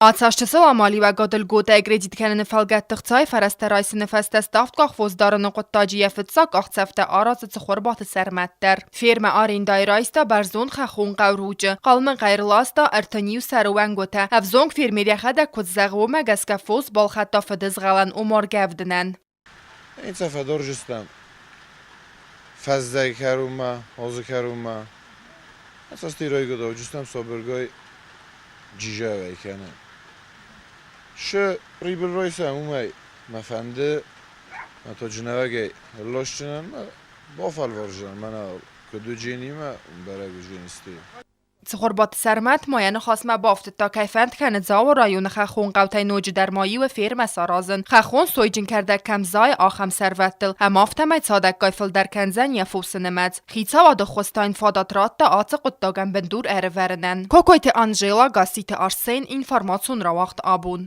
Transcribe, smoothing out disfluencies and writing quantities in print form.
Ацы аз чысыл амалиуӕгады льготӕйы кредит кӕныны фӕлгӕтты хцайы фӕрӕзтӕ райсыны фӕстӕ ставдкъах фосдарыны хъуыддаджы йӕ фыццаг къахдзӕфтӕ аразы Цыхуырбаты Сӕрмӕт дӕр. Фермӕ арендӕйы райста бӕрзонд хӕххон хъӕу Ручъы. Хъалмӕ ӕрласта ӕртын иу сӕры уӕнгуытӕ. Ӕвзонг фермер йӕхӕдӕг куыд зӕгъы, уымӕ гӕсгӕ фос балхӕдта фыдызгъӕлӕн, ома ргӕвдынӕн. Инцӕ фӕдоржистӕн фӕздӕг хӕрунмӕ, озы хӕрунмӕ. Цӕстиройгӕдовджистӕн собыргай джижӕвӕй кӕны. Шы прибыль райсӕм уымӕй мӕ фӕнды, мӕ то джынӕвӕгӕй ӕрласджынӕн мӕ бафӕлварджынӕн мӕнӕ куыд уыдженимӕ, бӕрӕг уыдженисты. Цыхуырбаты Сӕрмӕт ма йӕ ныхасмӕ бафтыдта, кӕй фӕнд кӕны Дзауы районы хӕххон хъӕутӕй ноджыдӕр ма иуы фермӕ саразын, хӕххон сойджын кӕрдӕг кӕм зайы, ахӕм сӕрвӕттыл, ӕмӕ афтӕмӕй цадӕггай фылдӕр кӕндзӕн йӕ фосы нымӕц. Хицауады ххуыс та йын фадат радта ацы хъуыддагӕн бындур ӕрывӕрынӕн. Кокойты Анжела, Гасситы Арсен, информацион рауагъд абон.